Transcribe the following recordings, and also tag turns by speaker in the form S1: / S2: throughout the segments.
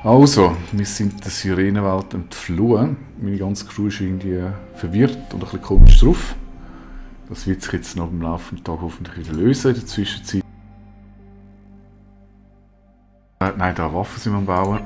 S1: Also, wir sind der Sirenenwelt entflohen. Meine ganze Crew ist irgendwie verwirrt und ein bisschen komisch drauf. Das wird sich jetzt noch im Laufe des Tages hoffentlich wieder lösen in der Zwischenzeit. Nein, da Waffen sind wir am Bauen.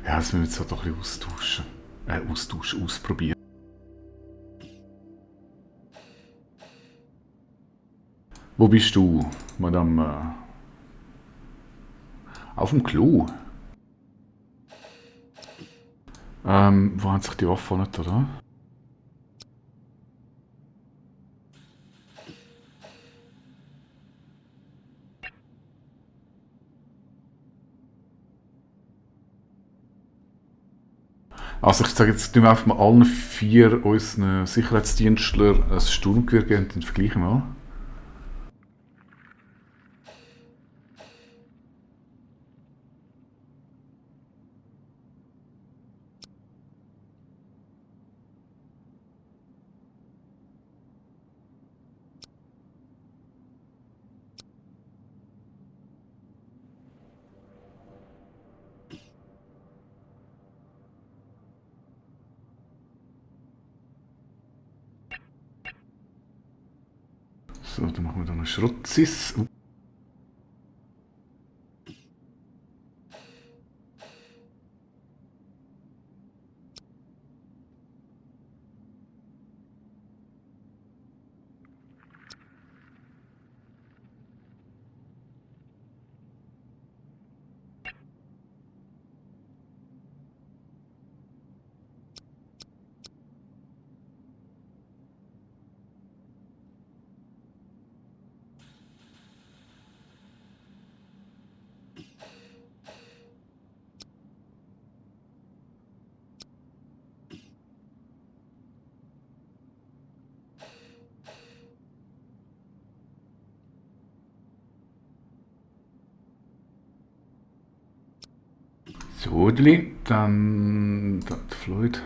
S1: Ja, das müssen wir jetzt halt doch ein bisschen ausprobieren. Wo bist du, Madame? Auf dem Klo? Wo haben sich die Waffen nicht, oder? Also ich sage jetzt, tun wir einfach mal allen 4 unseren Sicherheitsdienstlern ein Sturmgewehr geben und dann vergleichen wir mal. So, dann machen wir da einen Schrotzis. So, dann der Floyd.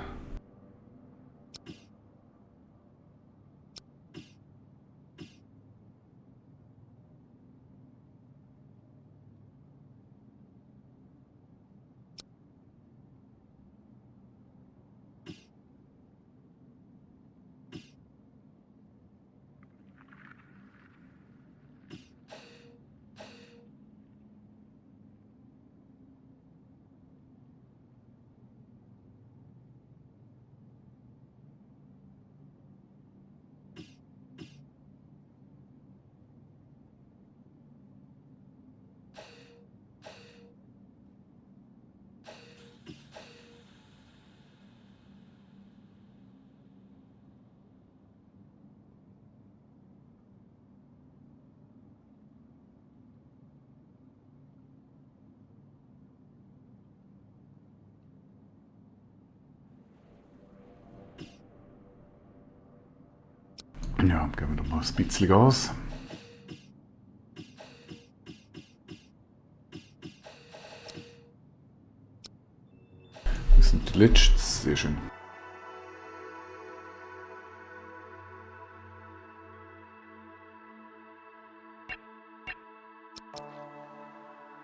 S1: Ja, geben wir doch mal ein bisschen Gas. Das sind die letzten, sehr schön.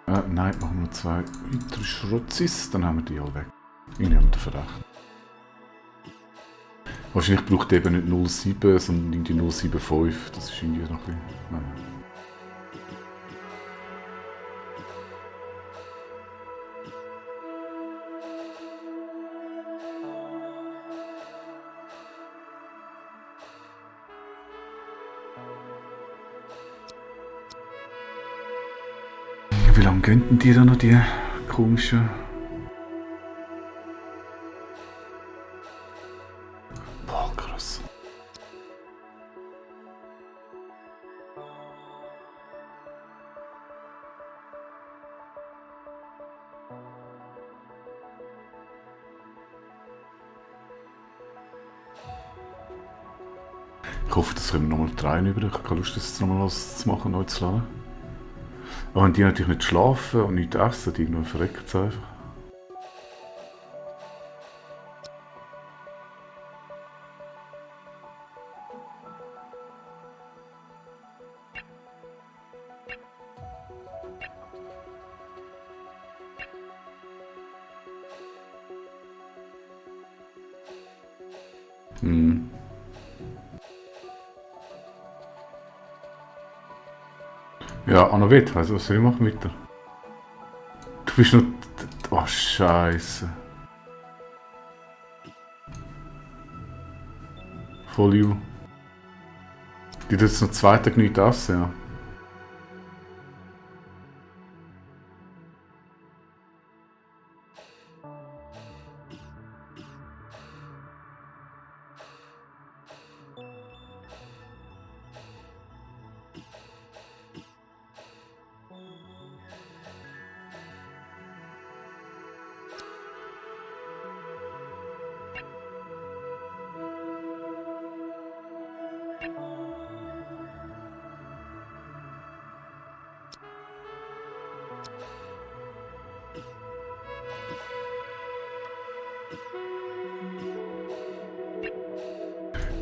S1: Nein, machen wir noch 2 weitere Schrotzis, dann haben wir die alle weg. Ich habe den Verdacht. Wahrscheinlich braucht er eben nicht 07, sondern irgendwie 075. Das ist irgendwie noch ein bisschen... Naja. Wie lange gehen denn die da noch, die komischen... Boah, krass. Ich hoffe, dass wir nochmal rein über. Ich habe keine Lust, das nochmal was zu machen, neu zu laden. Aber wenn die natürlich nicht schlafen und nicht essen, die irgendwann verrecken sie einfach. Hm. Ja, Annabeth, also was soll ich machen mit dir? Du bist noch... Oh, Scheiße. Voll you. Die tut jetzt noch 2 Tage nichts essen, ja.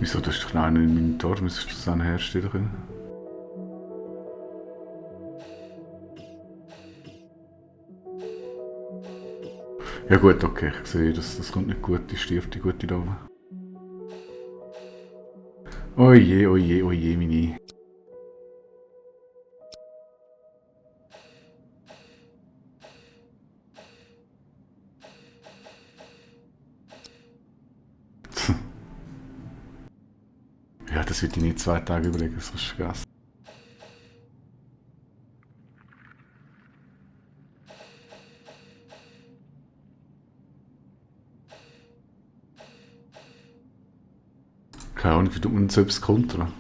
S1: Wieso, das ist doch noch einer in meinem Tor, müsstest du das dann herstellen können? Ja gut, okay, ich sehe, das kommt nicht gut, die stirbt die gute da oben. Oje, oje, oje, meine. Ja, das wird ich nicht 2 Tage überlegen, das hast du vergessen. Keine Ahnung, wie tut man selbst kontern?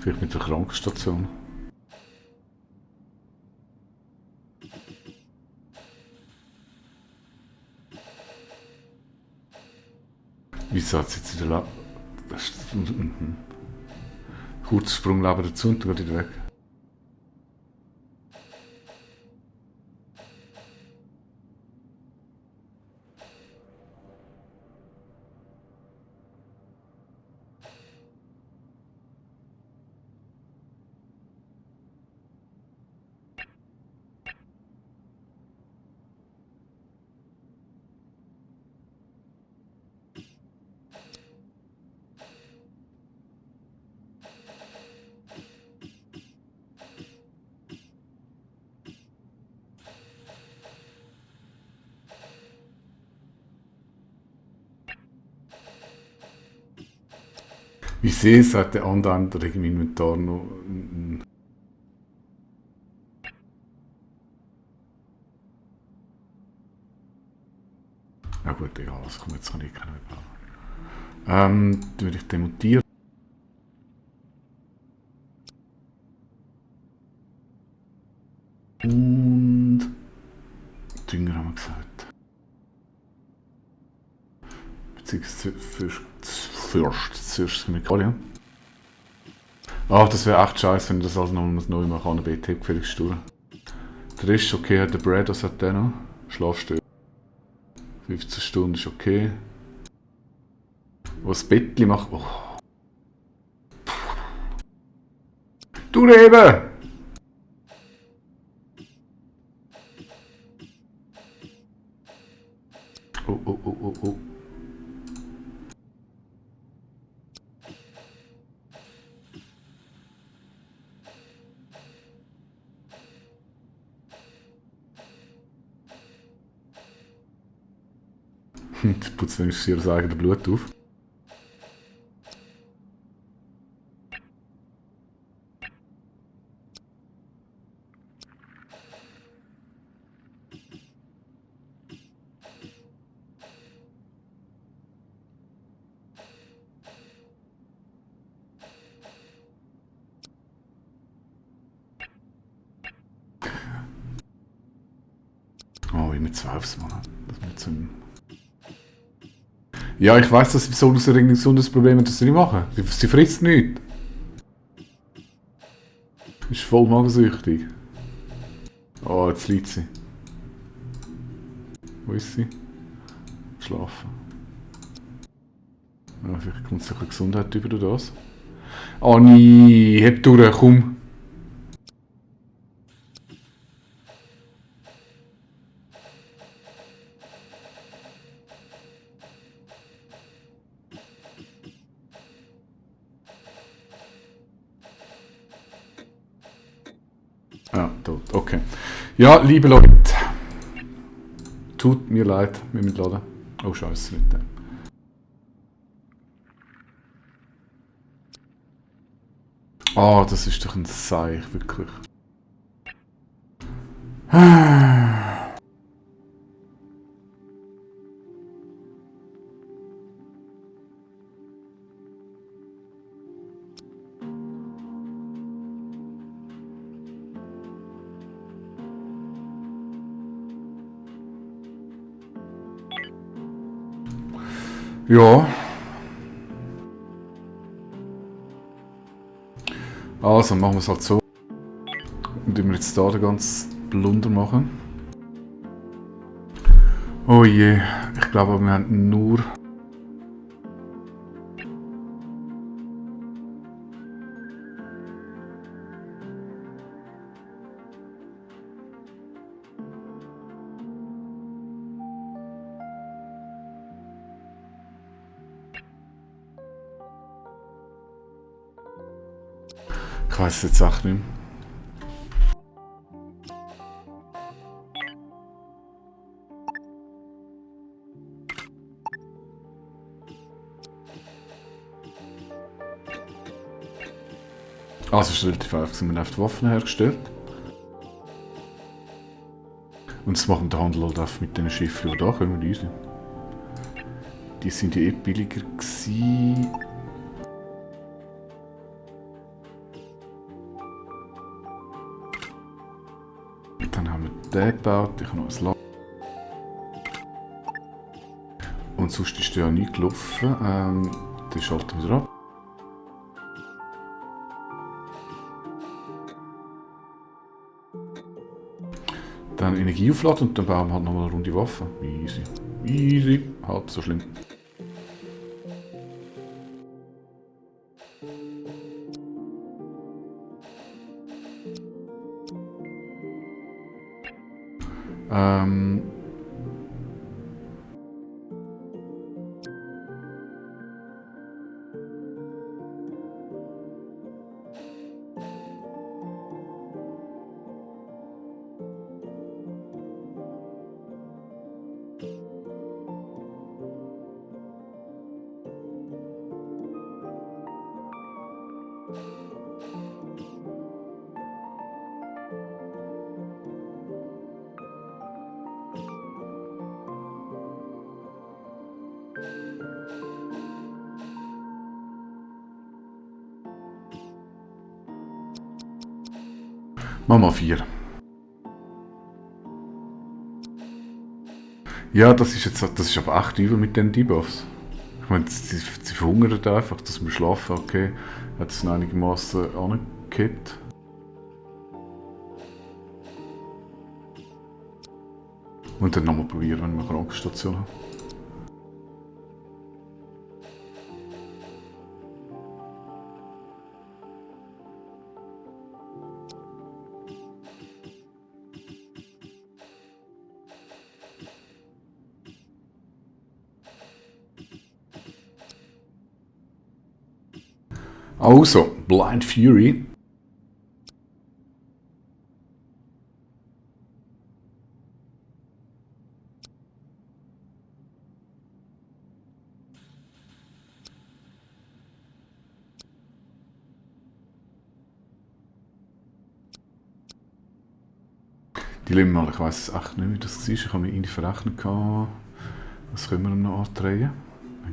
S1: Vielleicht mit der Krankenstation. Wieso hat es jetzt wieder das ist, Kurzer Sprungleben dazu und dann geht wieder weg. Wie sehe es, hat der andere im Inventar noch. Ja gut, egal, das kommt jetzt kann ich keinen mehr bauen. Dann würde ich demontieren. Und Dünger haben wir gesagt. Beziehungsweise Fürst Chemikalien. Ah, das wäre echt scheiße, wenn ich das alles nochmal neu machen kann. BT gefälligst durch. Der Rest ist okay, hat der Brad, was hat der noch? Schlafstörung. 15 Stunden ist okay. Was Bettli macht. Oh. Du Leben! Oh, oh, oh, oh, oh. Jetzt putzt wenigstens ihr das eigene Blut auf. immer 12 Mal. Das wird so ja, ich weiss, dass sie besonders ein gesundes Problem hat, das sie nicht machen. Sie frisst nichts. Ist voll magensüchtig. Oh, jetzt liegt sie. Wo ist sie? Schlafen. Ja, vielleicht kommt sie ein bisschen Gesundheit über durch das. Anni, heb durch, komm. Ja, tot. Okay. Ja, liebe Leute. Tut mir leid, wir müssen laden. Oh, scheiße, nicht der. Ah, das ist doch ein Seich, wirklich. Ja. Also machen wir es halt so. Und wir jetzt da den ganzen Blunder machen. Oh je, ich glaube, wir haben nur. Ich weiß jetzt echt nicht mehr. Also es ist relativ einfach, wir haben die Waffen hergestellt. Und das machen wir den Handel halt einfach mit den Schiffen, die da kommen, easy. Die sind ja eh billiger gewesen. Dann haben wir den gebaut, ich habe noch ein Lager. Und sonst ist ja nichts gelaufen. Den schalten wir wieder ab. Dann Energie aufladen und dann bauen wir halt nochmal eine runde Waffe. Easy. Easy. Halb so schlimm. Ähm... Machen wir 4. Ja, das ist aber echt übel mit den Debuffs. Ich meine, sie verhungern einfach, dass wir schlafen, okay. Hat es einigermaßen angekippt. Und dann nochmal probieren, wenn wir eine Krankenstation haben. Also, Blind Fury. Dilemma, ich weiss echt nicht, wie das war. Ich habe mich irgendwie verrechnet. Was können wir ihm noch andrehen?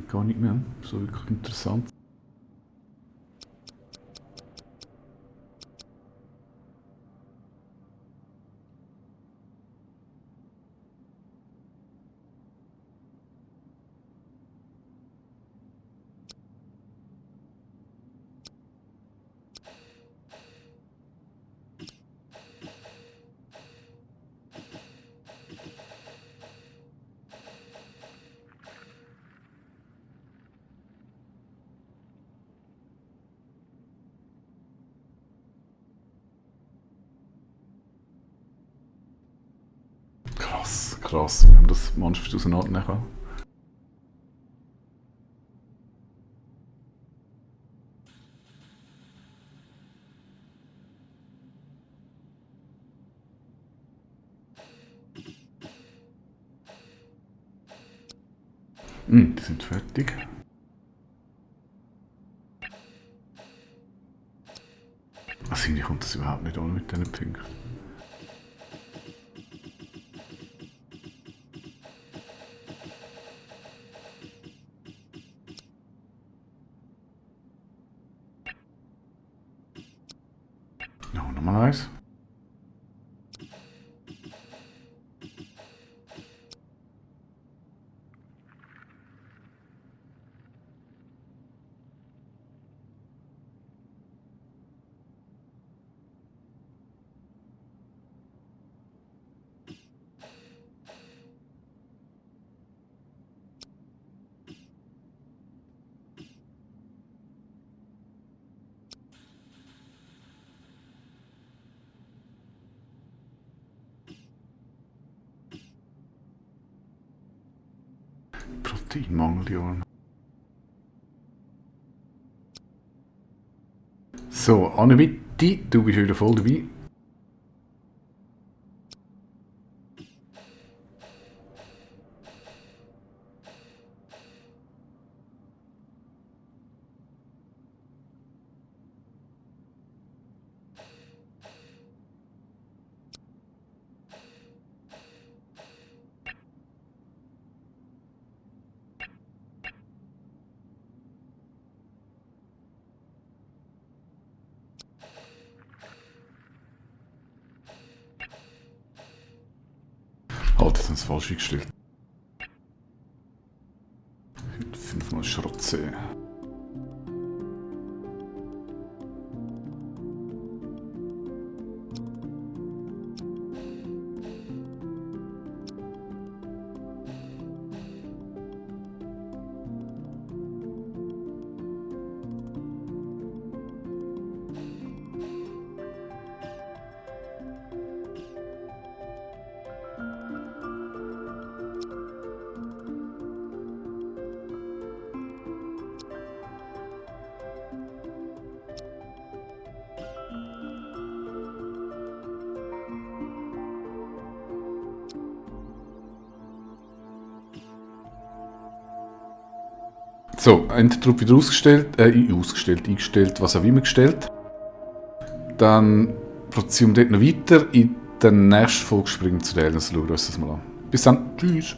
S1: Gar nicht mehr. So wirklich interessant. Krass, wie man das Monster auseinandernehmen kann. Die sind fertig. Also irgendwie kommt das überhaupt nicht an mit diesen Punkten. Ja, nochmal eins. Proteinmangel, ja. So, Anne-Witti, du bist wieder voll dabei. Halt, das haben sie falsch eingestellt. 5-mal Schrotze. So, Entertrupp wieder eingestellt, was auch immer gestellt. Dann produzieren wir dort noch weiter. In der nächsten Folge springen wir zu der Aliens, schauen wir uns das mal an. Bis dann, tschüss!